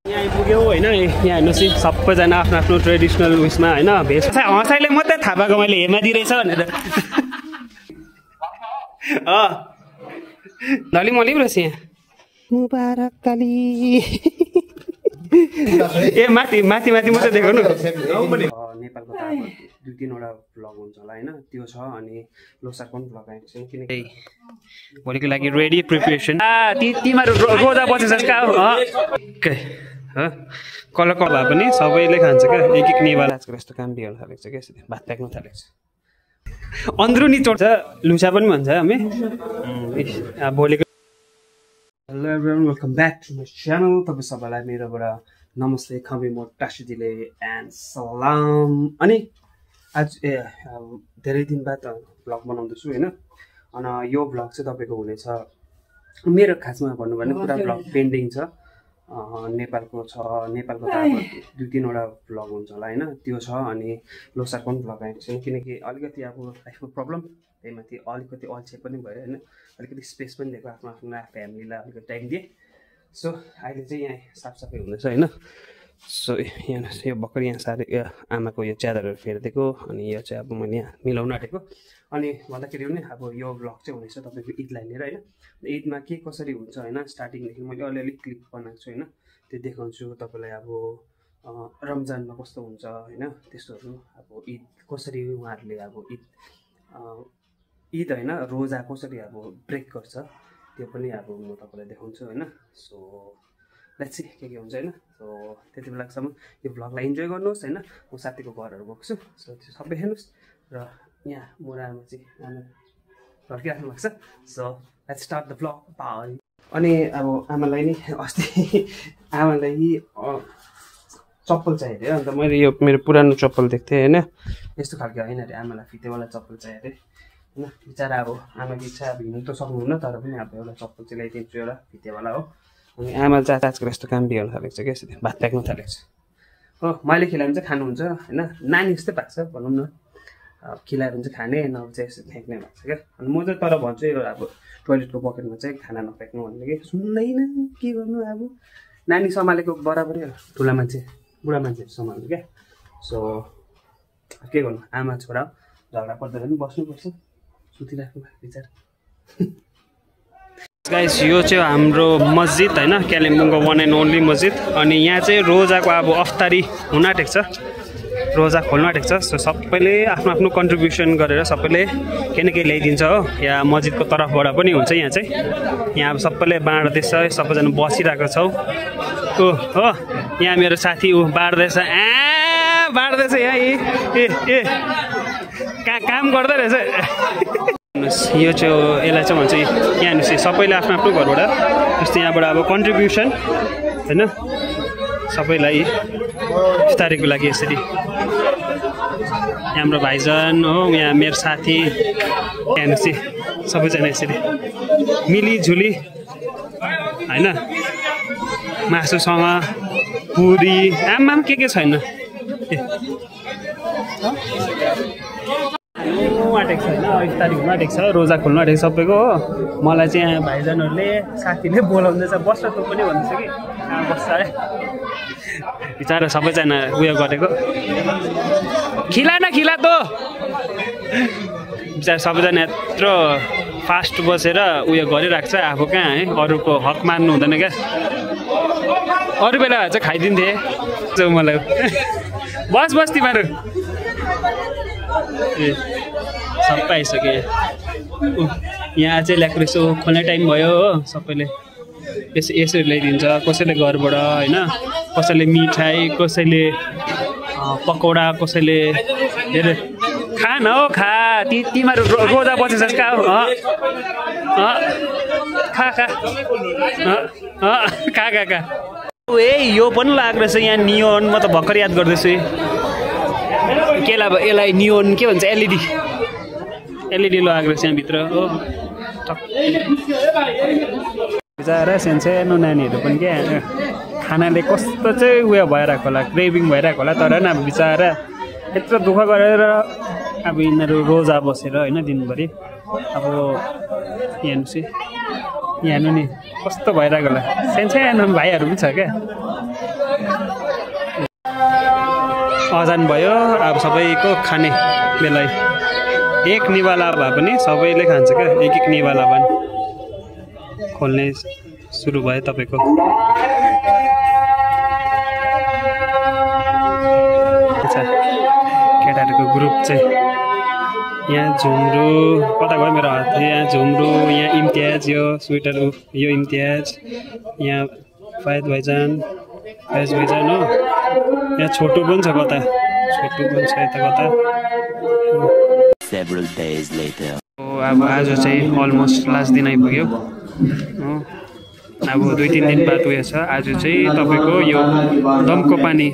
यहाँ आइपुग्यौ होइन यहाँ हेर्नुहोस् सबैजना आफ्नो आफ्नो ट्रेडिसनल उयसमा होइन भेष हँसाइले मात्रै थाहा पाएको मैले हेमादी रहेछ भनेर धली मली रहेछ यहाँ मुबारक काली ए माथि माथि माथि मात्रै देखाउनु नेपालको त अब 2-3वटा भ्लग हुन्छ होला होइन त्यो छ अनि लोसारको पनि भ्लग आएको छ किनकि भोलिको लागि रेडी प्रिपरेसन तिमीहरू रोजा बसेछस् का कलर कलर भए पनि सबैले खान्छ क्या एक एक नेवाला आजकल यस्तो काम बिहान थालेको छ क्या यसरी भात प्याक्नु थालेको छ अन्द्रुनी चोट छ लुसा पनि भन्छ हामी भोलिको hello everyone welcome back to my channel तपाईँ सबैलाई मेरोबाट नमस्ते खबी म टासुजीले एन्ड सलाम अनि आज धेरै दिन बाद भ्लग बनाउँदैछु होइन अनि यो भ्लग चाहिँ तपाईँको हुनेछ मेरो खासमा भन्नु भने पुरा भ्लग पेन्डिङ छ नेपालको त अब 2-3वटा भ्लग हुन्छ होला होइन त्यो छ अनि लोसारको पनि भ्लग आएको छैन किनकि अलिकति अब लाइफको प्रब्लम त्यही माथि अलिकति अल्छे पनि भयो होइन अलिकति स्पेस पनि दिएको आफ्नो आफ्नो फ्यामिलीलाई अलिकति टाइम दिएँ सो अहिले चाहिँ यहाँ साफसफाइ हुँदैछ होइन सो यहाँ यो भर्खर यहाँ साह्रै आमाको यो च्यादरहरू फेरिदिएको अनि यो चाहिँ अब मैले यहाँ मिलाउन आँटेको अनि भन्दाखेरि पनि अब यो भ्लग चाहिँ हुनेछ तपाईँको ईदलाई लिएर होइन ईदमा के कसरी हुन्छ होइन स्टार्टिङदेखि मैले अलिअलि क्लिप बनाएको छु होइन त्यो देखाउँछु तपाईँलाई अब रमजानमा कस्तो हुन्छ होइन त्यस्तोहरू अब ईद कसरी उहाँहरूले अब ईद होइन रोजा कसरी अब ब्रेक गर्छ त्यो पनि अब म तपाईँलाई देखाउँछु होइन सो लेट्स सी के हुन्छ होइन सो त्यति बेलासम्म यो भ्लगलाई इन्जोय गर्नुहोस् होइन म साथीको घरहरू गएको छु सो त्यो सबै हेर्नुहोस् र यहाँ म र आमा चाहिँ आमा फर्किराख्नु भएको छ so let's start the vlog by अनि अब आमालाई नि अस्ति आमालाई चप्पल चाहियो अरे अन्त मैले यो मेरो पुरानो चप्पल देख्थेँ होइन यस्तो खालको होइन अरे आमालाई फितेवाला चप्पल चाहियो अरे होइन बिचरा अब आमाको इच्छा अब हिँड्नु त सक्नुहुन्न तर पनि अब एउटा चप्पल चाहिँ ल्याइदिन्छु एउटा फितेवाला हो अनि आमा चाहिँ आजकल यस्तो काम बिहान थालेको छ क्या यसरी भात प्याक्नु थालेको छ हो मैले खिलायो भने चाहिँ खानुहुन्छ होइन नानी जस्तै भएको छ भनौँ न खिलायो भने चाहिँ खाने नभए चाहिँ यसो फ्याँक्ने भएको छ क्या अनि म चाहिँ तर भन्छु यो अब टोइलेटको बकेटमा चाहिँ खाना नफ्याँक्नु भन्ने कि सुन्दैन के गर्नु अब नानी सम्हालेको बराबरै ठुला मान्छे बुढा मान्छेहरू सम्हाल्नु क्या सो के गर्नु आमा छोरा झगडा पर्दा पनि बस्नुपर्छ सुतिराख्नु विचार गाइस यो चाहिँ हाम्रो मस्जिद होइन कालिम्पोङको वान एन्ड ओन्ली मस्जिद अनि यहाँ चाहिँ रोजाको अब अफ्तारी हुन आँटेको छ रोजा खोल्न आँटेको छ सो सबैले आफ्नो आफ्नो कन्ट्रिब्युसन गरेर सबैले केही न केही ल्याइदिन्छ हो यहाँ मस्जिदको तर्फबाट पनि हुन्छ यहाँ चाहिँ यहाँ अब सबैले बाँड्दैछ सबैजना बसिरहेको छौँ हो यहाँ मेरो साथी बाँड्दैछ बाँड्दैछ यहाँ ए काम गर्दै रहेछ यो चाहिँ यसलाई चाहिँ भन्छ यहाँ हेर्नुहोस् सबैले आफ्नो आफ्नो घरबाट जस्तै यहाँबाट अब कन्ट्रिब्युसन होइन सबैलाई इफ्तारीको लागि यसरी हाम्रो भाइजन हो यहाँ मेरो साथी यहाँ हेर्नुहोस् सबैजना यसरी मिलिझुली होइन मासुसँग पुरी आमा के छैन आँटेको छ होइन इफ्तारी हुन आँटेको छ रोजा खोल्नु आँटेको सबैको हो मलाई चाहिँ यहाँ भाइजनहरूले साथीले बोलाउँदैछ बस्छ तँ पनि भन्दैछ कि बस्छ है बिचरा सबैजना उयो गरेको खिला त बिचरा सबैजना यत्रो फास्ट बसेर उयो गरिरहेको छ आफू कहाँ है अरूको हक मान्नु हुँदैन क्या अरू बेला चाहिँ खाइदिन्थेँ मलाई बस तिमीहरू ए सबै आइसक्यो यहाँ चाहिँ ल्याएको रहेछ खोल्ने टाइम भयो हो सबैले यसरी ल्याइदिन्छ कसैले घरबाट होइन कसैले मिठाई कसैले पकौडा कसैले धेरै खा न हो खा तिमीहरू रोजा बसेछस् का खा ए यो पनि लाग्दो रहेछ यहाँ नियोन म त भर्खर याद गर्दैछु यसलाई नियोन के भन्छ एलइडी लगाएको रहेछ यहाँभित्र हो बिचरा सानो नानीहरू पनि क्या खानाले कस्तो चाहिँ उयो भइरहेको होला क्रेभिङ भइरहेको होला तर पनि अब बिचरा यत्रो दुःख गरेर अब यिनीहरू रोजा बसेर होइन दिनभरि अब हेर्नुहोस् यहाँ हेर्नु नि कस्तो भइरहेको होला सानो भाइहरू पनि छ क्या अजान भयो अब सबैको खाने बेला एक निवाला भए पनि सबैले खान्छ क्या एक एक निवाला पनि खोल्ने सुरु भयो तपाईँको अच्छा केटाहरूको ग्रुप चाहिँ यहाँ झुम्रो कता गयो मेरो हात यहाँ झुम्रो यहाँ इम्तियाज यो स्वेटर यो इम्तियाज यहाँ फायद भाइजान हो यहाँ छोटो पनि छ कता छोटो पनि छ यता कता अब आज चाहिँ अलमोस्ट लास्ट दिन आइपुग्यो अब 2-3 दिन बाद उयो छ आज चाहिँ तपाईँको यो दमको पानी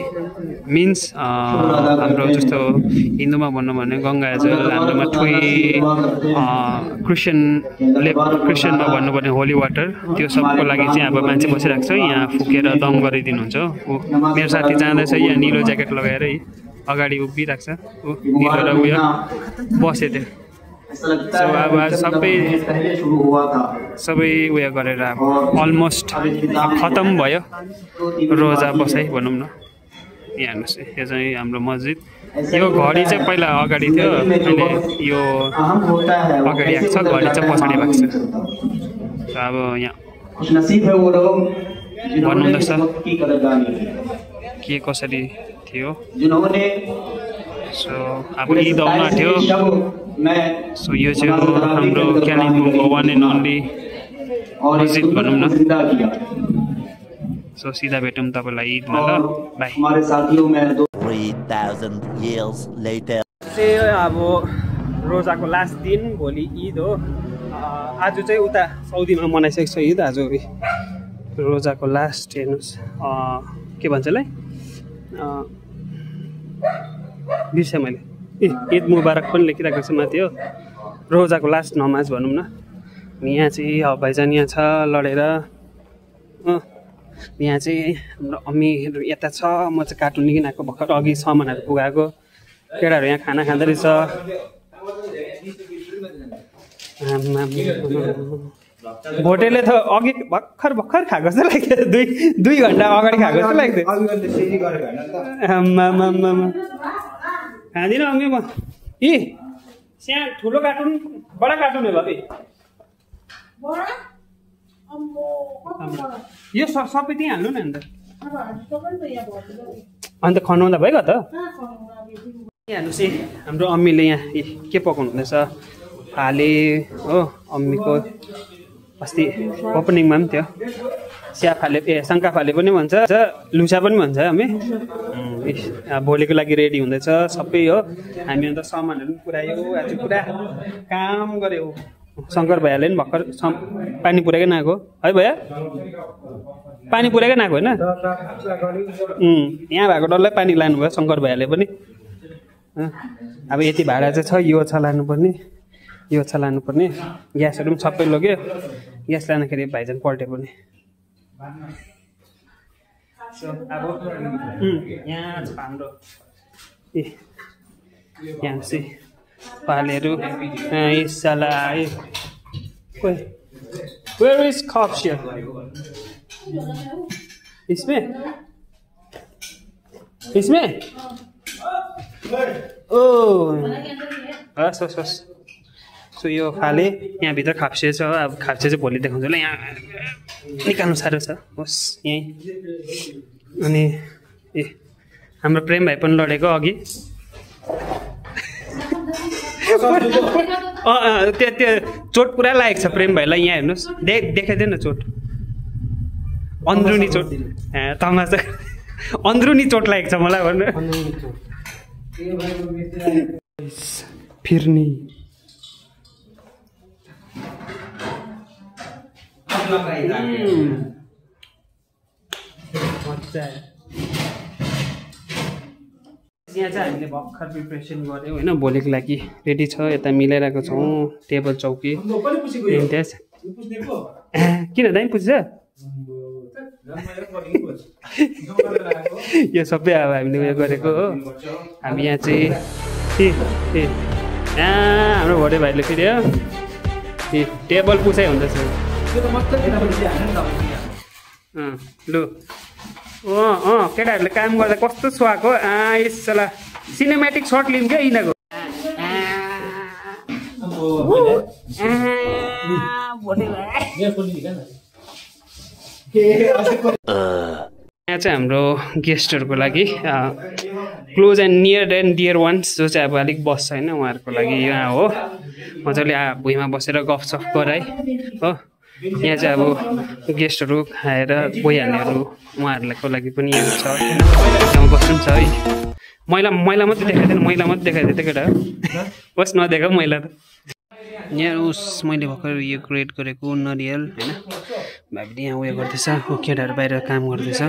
मिन्स हाम्रो जस्तो हिन्दूमा भन्नु भने गङ्गाजल हाम्रोमा ठुई क्रिस्चियनमा भन्नुपर्ने होली वाटर त्यो सबको लागि चाहिँ अब मान्छे बसिरहेको छ यहाँ फुकेर दम गरिदिनुहुन्छ मेरो साथी जाँदैछ यहाँ निलो ज्याकेट लगाएर अगाडि उभिरहेको छ निलो र उयो बस्यो त्यो सो अब आज सबै उयो गरेर अब अलमोस्ट खतम भयो रोजा बसाइ भनौँ न यहाँ हेर्नुहोस् यो चाहिँ हाम्रो मस्जिद यो घडी चाहिँ पहिला अगाडि थियो अहिले यो अगाडि आएको छ घडी चाहिँ पछाडि भएको छ अब यहाँ भन्नुहुँदैछ के कसरी थियो सो अब ईद आउन आँट्यो सो यो चाहिँ हाम्रो कालिम्पोङको वान एन्ड ओन्ली मस्जिद भनौँ न सो सीधा भेटौँ तपाईँलाई ईदमा ल बाई अब रोजाको लास्ट दिन भोलि ईद हो आज चाहिँ उता साउदीमा मनाइसकेको छ ईद आज रोजाको लास्ट हेर्नुहोस् के भन्छ यसलाई बिर्सेँ मैले ईद मुबारक पनि लेखिरहेको छ माथि हो रोजाको लास्ट नमाज भनौँ न यहाँ चाहिँ अब भाइजान यहाँ छ लडेर यहाँ चाहिँ हाम्रो अम्मीहरू यता छ म चाहिँ कार्टुन लिइकन आएको भर्खर अघि सामानहरू पुगाएको केटाहरू यहाँ खाना खाँदो रहेछ भोटेले त अघि भर्खर खाएको जस्तो लाग्थ्यो दुई घन्टा अगाडि खाएको जस्तो लाग्थ्यो खाँदिनँ अम्मी म सानो ठुलो कार्टुन बडा कार्टुन हो भाइ यो सबै त्यहीँ हाल्नु न अन्त खनाउँदा भयो त हेर्नुहोस् हाम्रो अम्मीले यहाँ के पकाउनु हुँदैछ फाले हो अम्मीको अस्ति ओपनिङमा पनि थियो स्या फाले शङ्का फाले पनि भन्छ लुसा पनि भन्छ अम्मी भोलिको लागि रेडी हुँदैछ सबै हो हामी अन्त सामानहरू पनि पुऱ्यायो आज पुरा काम गऱ्यो शङ्कर भैयाले पनि भर्खर पानी पुऱ्याएकै नआएको है भैया पानी पुऱ्याएकै नआएको होइन यहाँ भएको डल्लै पानी लानुभयो शङ्कर भैयाले पनि अब यति भाडा चाहिँ छ यो छ लानुपर्ने यो छ लानुपर्ने ग्यासहरू पनि सबै लग्यो ग्यास लाँदाखेरि भाइजान पल्टे पनि अब यहाँ छ हाम्रो यहाँ चाहिँ पालेहरू साला Where is Kopshia? इसमें oh हस् सो यो फाले यहाँभित्र खाप्से छ अब खाप्से चाहिँ भोलि देखाउँछु ल यहाँ निकाल्नु साह्रो छ होस् यहीँ अनि हाम्रो प्रेम भाइ पनि लडेको अघि त्यो चोट पुरा लागेको छ प्रेम भाइलाई यहाँ हेर्नुहोस् देखाइदिएन चोट अन्ध्रुनी चोट तमासा अन्ध्रुनी चोट लागेको छ मलाई भन्नु फिर्नी यहाँ चाहिँ हामीले भर्खर प्रिपरेसन गऱ्यौँ होइन भोलिको लागि रेडी छ यता मिलाइरहेको छौँ टेबल चौकी किन दामी पुग्छ यो सबै अब हामीले उयो गरेको हो हामी यहाँ चाहिँ हाम्रो भोटे भाइले फेरि टेबल पुछाइ हुँदैछ लु केटाहरूले काम गर्दा कस्तो सुहाएको यसला सिनेमेटिक सर्ट लिउँ क्या यिनीहरूको यहाँ चाहिँ हाम्रो गेस्टहरूको लागि close and near and dear ones जो चाहिँ अब अलिक बस्छ होइन उहाँहरूको लागि यहाँ हो मजाले भुइँमा बसेर गफसफ गराए हो यहाँ चाहिँ अब गेस्टहरू खाएर गइहाल्नेहरू उहाँहरूको लागि पनि यहाँ छ होइन बस्नु छ है मैला मात्रै देखाइदिएन मैला मात्रै देखाइदियो त्यो केटा बस नदेखाऊ मैला त यहाँ उस मैले भर्खर यो क्रिएट गरेको नरियल होइन भाइले यहाँ उयो गर्दैछ केटाहरू बाहिर काम गर्दैछ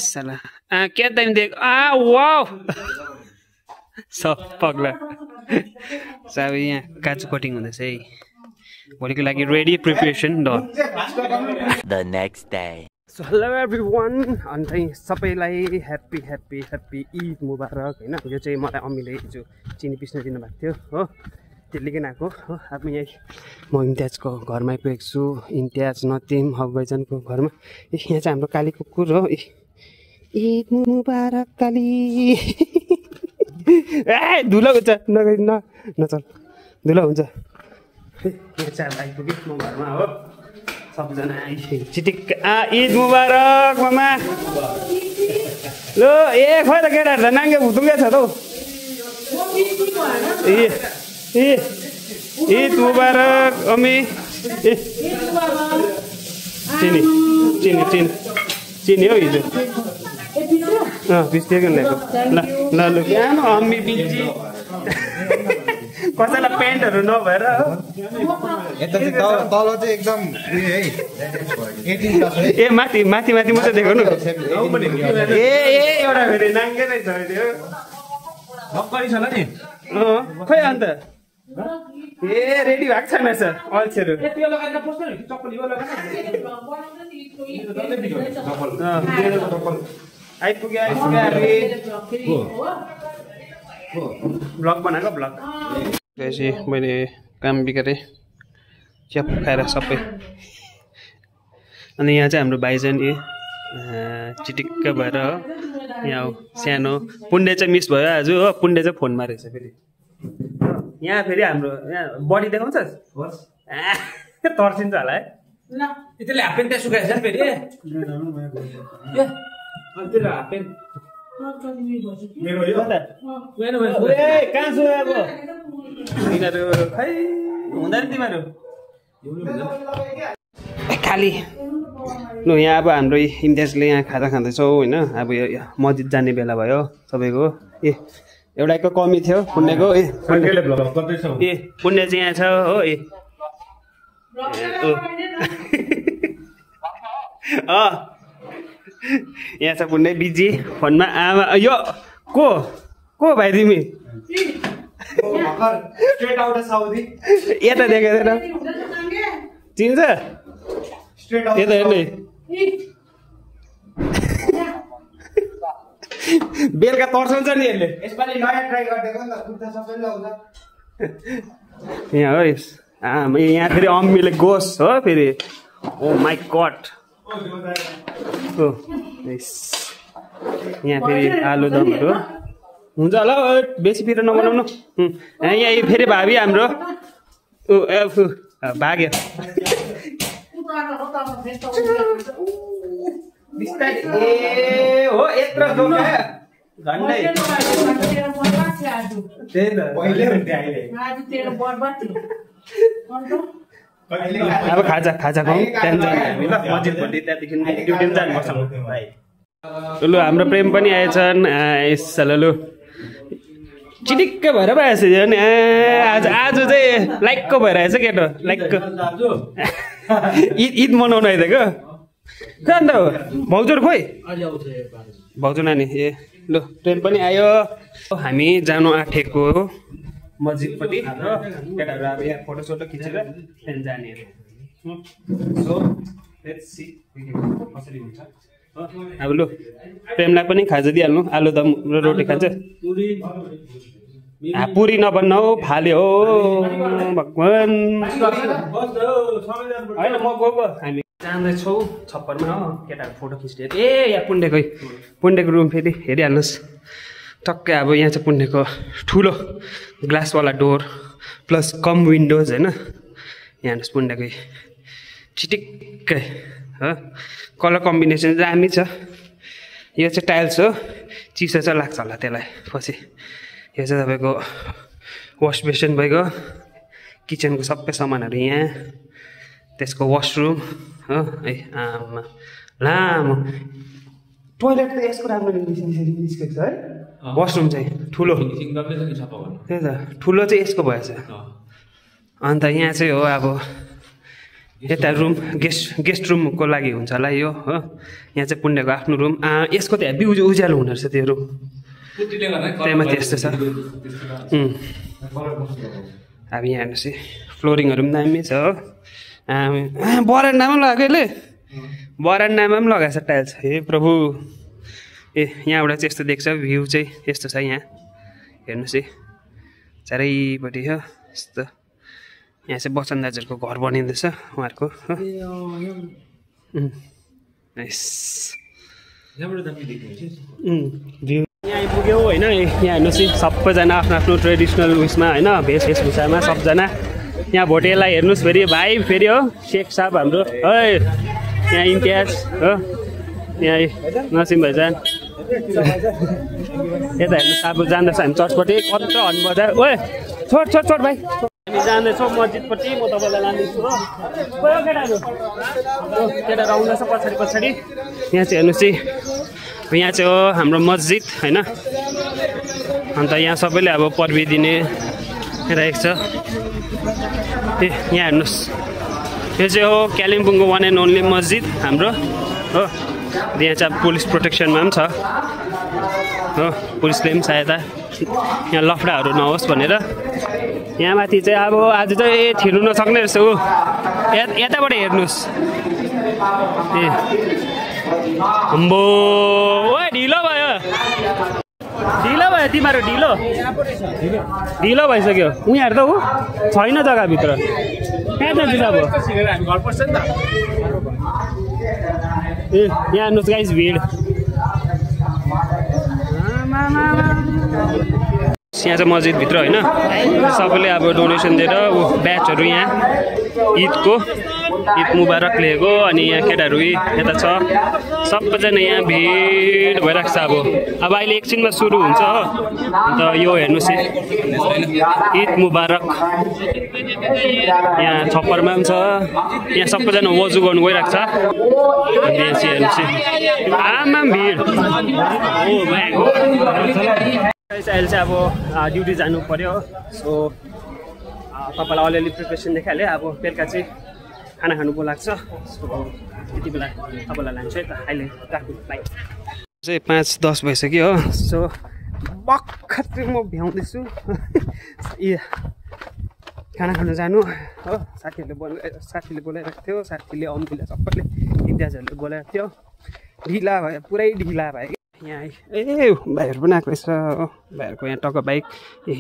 साला क्या टाइम दिएको वाउ सब पग्ला अब यहाँ काजु कटिङ हुँदैछ है भोलिको लागि ready preparation done the next day so hello everyone अनि चाहिँ सबैलाई ह्याप्पी ह्याप्पी ह्याप्पी ईद मुबारक होइन यो चाहिँ मलाई अम्मीले जो चिनी पिस्न दिनुभएको थियो हो त्यो लिएर आएको हो अब यहीँ म इम्तियाजको घरमा आइपुगेको छु इम्तियाज नतिम हकबैजनको घरमा यहाँ चाहिँ हाम्रो काली कुकुर हो ईद मुबारक काली ए धुलो हुन्छ नचल धुलो हुन्छ यहाँ चाहिँ आइपुग्यो म घरमा हो सबजना चिटिक ईद मुबारक मामा लो ए खोइ त केटाहरू त नाङ्गे भुतुङ्गे छ त ईद मुबारक अम्मी चिनी चिनी चिनी चिनी हो हिजो पिस्टिएको ल्याएको ल ल लु क्या अम्मी बिजी कसैलाई प्यान्टहरू नभएर ए माथि माथि माथि मात्रै देखो न ए एउटा फेरि नाङ्गे नै छ त्यो खै अन्त ए रेडी भएको छैन सर अल्छेहरू आइपुग्यो ब्लग बनाएको ब्लग मैले काम बिगारेँ च्याप खाएर सबै अनि यहाँ चाहिँ हाम्रो भाइजन चिटिक्क भएर यहाँ सानो पुण्य चाहिँ मिस भयो आज हो पुण्य चाहिँ फोनमा रहेछ फेरि यहाँ फेरि हाम्रो यहाँ बडी देखाउँछस् तर्सिन्छ होला है त्यसले हाफ प्यान्ट त्यहाँ सुकाएछ फेरि कहाँ सुकाएको यिनीहरू खै हुँदैन तिमीहरू खाली लु यहाँ अब हाम्रो इम्तियाजले यहाँ खाजा खाँदैछौँ होइन अब यो मस्जिद जाने बेला भयो सबैको ए एउटाको कमी थियो पुण्यको ए पुण्य चाहिँ यहाँ छ हो ए यहाँ छ पुण्य बिजी फोनमा आमा यो को भाइ तिमी यता देखाइदिएर चिन्छ यता हेर्नु बेलुका तर्साउँछ नि यसले यसपालि नयाँ ट्राई गरिदिएको नि त कुर्ता सबै लगाउँछ यहाँ हो यहाँ फेरि अम्मीले गोस हो फेरि ओ माई गड यहाँ फेरि आलुदमहरू हुन्छ होला बेसी पिरो नबनाउनु यहाँ फेरि भावी हाम्रो भाग्यो ए हो यत्रो झन्डै अब खाजा खाऊ त्यहाँदेखि हामी ल मस्जिदपट्टि त्यहाँदेखि ड्युटी पनि जानुपर्छ लु हाम्रो प्रेम पनि आएछन् लु चिटिक्क भएर पो आएछ झन् आज चाहिँ लाइकको भएर आएछ केटो लाइकको ईद मनाउनु आइदिएको कहाँ अन्त हो भाउजूहरू खोइ भाउजू नानी ए लु ट्रेन पनि आयो हामी जानु आँटेको मस्जिदपट्टि केटाहरू अब यहाँ फोटोसोटो खिचेर त्यहाँदेखि जाने सो लेट्स सी कसरी हुन्छ अब लु प्रेमलाई पनि खाजा दिइहाल्नु आलुदम र रोटी खान्छ पुरी नबन्नु फाल्यो हो भगवान् होइन म गएको हामी जाँदैछौँ छप्परमा हो केटाहरू फोटो खिच्ने ए यहाँ पुण्डेको रुम फेरि हेरिहाल्नुहोस् टक्कै अब यहाँ चाहिँ पुण्डेको ठुलो ग्लासवाला डोर प्लस कम विन्डोज होइन यहाँ हेर्नुहोस् पुण्डेकै छिटिक्कै हो कलर कम्बिनेसन दामी छ यो चाहिँ टाइल्स हो चिसो चाहिँ लाग्छ होला त्यसलाई पछि यो चाहिँ तपाईँको वास बेसन भइगयो किचनको सबै सामानहरू यहाँ त्यसको वासरुम हो है आमा लामो टोइलेट त यसको राम्रो निस्केको छ है वासरुम चाहिँ ठुलो त्यही त ठुलो चाहिँ यसको भएछ अन्त यहाँ चाहिँ हो अब यता रुम गेस्ट रुमको लागि हुन्छ होला यो हो यहाँ चाहिँ पुण्यको आफ्नो रुम यसको त हेभी उज्यालो हुँदो रहेछ त्यो रुम त्यही माथि यस्तो छ अब यहाँ हेर्नुहोस् है फ्लोरिङहरू पनि दामी छ हो बरान्डामा पनि लगाएकोले बरान्डामा पनि लगाएको छ टाइल्स हे प्रभु ए यहाँबाट चाहिँ यस्तो देख्छ भ्यू चाहिँ यस्तो छ यहाँ हेर्नुहोस् है चारैपट्टि हो यस्तो यहाँ चाहिँ बच्चन दाजुहरूको घर बनिँदैछ उहाँहरूको भ्यू यहाँ आइपुग्यो होइन यहाँ हेर्नुहोस् है सबैजना आफ्नो आफ्नो ट्रेडिसनल उयसमा होइन वेशभूषामा सबजना यहाँ भोटेलाई हेर्नुहोस् फेरि भाइ फेरि हो शेख साहब हाम्रो है यहाँ इम्तियाज हो यहाँ नसिम भाइजान यता हेर्नुहोस् अब जाँदैछ हामी चर्चपट्टि कत्रो हर्न बजार ओए छोड भाइ हामी जाँदैछौँ मस्जिदपट्टि म तपाईँलाई लाँदैछु हो केटाहरू आउँदैछ पछाडि यहाँ चाहिँ हेर्नुहोस् है यहाँ चाहिँ हो हाम्रो मस्जिद होइन अन्त यहाँ सबैले अब पर्वि दिने राखेको छ ए यहाँ हेर्नुहोस् यो चाहिँ हो कालिम्पोङको वान एन्ड ओन्ली मस्जिद हाम्रो हो यहाँ चाहिँ अब पुलिस प्रोटेक्सनमा पनि छ हो पुलिसले पनि सहायता यहाँ लफडाहरू नहोस् भनेर यहाँ माथि चाहिँ अब आज चाहिँ छिर्नु नसक्ने रहेछ हो यताबाट हेर्नुहोस् ए अम्बो ओ ढिलो भयो तिमीहरू ढिलो भइसक्यो उनीहरू त ऊ छैन जग्गाभित्र कहाँ जान्छ अब ए यहाँ हेर्नुहोस् गाइस भिड यहाँ चाहिँ मस्जिदभित्र होइन सबैले अब डोनेसन दिएर ब्याचहरू यहाँ ईदको ईद मुबारक लेखेको अनि यहाँ केटाहरू यता छ सबैजना यहाँ भिड भइरहेको छ अब अहिले एकछिनमा सुरु हुन्छ हो अन्त यो हेर्नुहोस् ईद मुबारक यहाँ छप्परमा पनि छ यहाँ सबैजना वजु गर्नु गइरहेको छ यहाँ चाहिँ हेर्नुहोस् आमा भिड अहिले चाहिँ अब ड्युटी जानु पर्यो सो तपाईँलाई अलिअलि प्रिपरेसन देखाइहालेँ अब बेलुका चाहिँ खाना खानु बोलाएको छ सो त्यति बेला तपाईँलाई लान्छु है त अहिले राख्नु बाई चाहिँ 5:10 भइसक्यो हो सो भर्खर चाहिँ म भ्याउँदैछु ए खाना खानु जानु हो साथीले बोलाइरहेको थियो साथीले अम्तीले सबैले इम्तियाजहरूले बोलाइरहेको थियो ढिला भयो पुरै ढिला भयो यहाँ ए भाइहरू पनि आएको रहेछ हो भाइहरूको यहाँ टक्क बाइक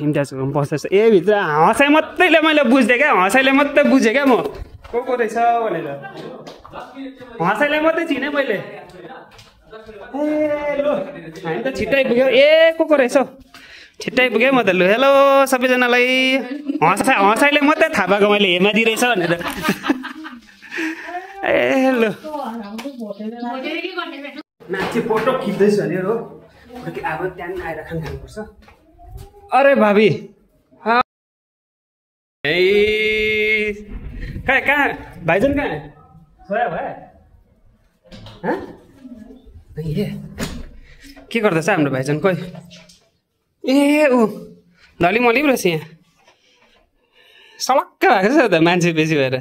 इम्तियाजहरू बस्दैछ ए भित्र हँसाइ मात्रैले मैले बुझ्थेँ क्या हँसाइले मात्रै बुझेँ क्या म को रहेछ भनेर हँसाइलाई मात्रै चिनेँ मैले ए लु हामी त छिट्टै पुग्यो ए को रहेछ छिट्टै पुग्यो म त लु हेलो सबैजनालाई हँसाइले मात्रै थाहा पाएको मैले हेमादी रहेछ भनेर ए लु नाच्चे फोटो खिच्दैछु भने हो अब त्यहाँदेखि आएर खानुपर्छ अरे भाबी कहाँ भाइजन कहाँ सोया भयो के गर्दैछ हाम्रो भाइजन खोइ ए ऊ धली मली पो रहेछ यहाँ सलक्क भएको छ त मान्छे बेसी भएर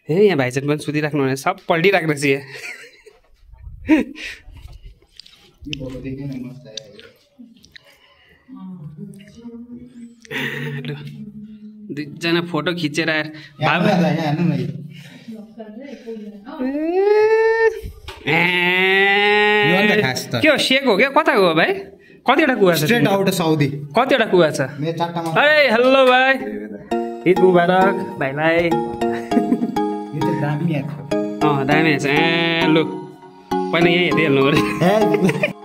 ए यहाँ भाइजन पनि सुतिराख्नु भने सब पल्टिरहेको रहेछ यहाँ दुईजना फोटो खिचेर के हो सेक हो क्या कता हो भाइ कतिवटा कुवा छ स्ट्रेट आउट साउदी कतिवटा कुवा छ अरे हेलो भाइ ईद मुबारक भाइलाई दामी आएको लु पहिला यहीँ हेरिहाल्नु अरे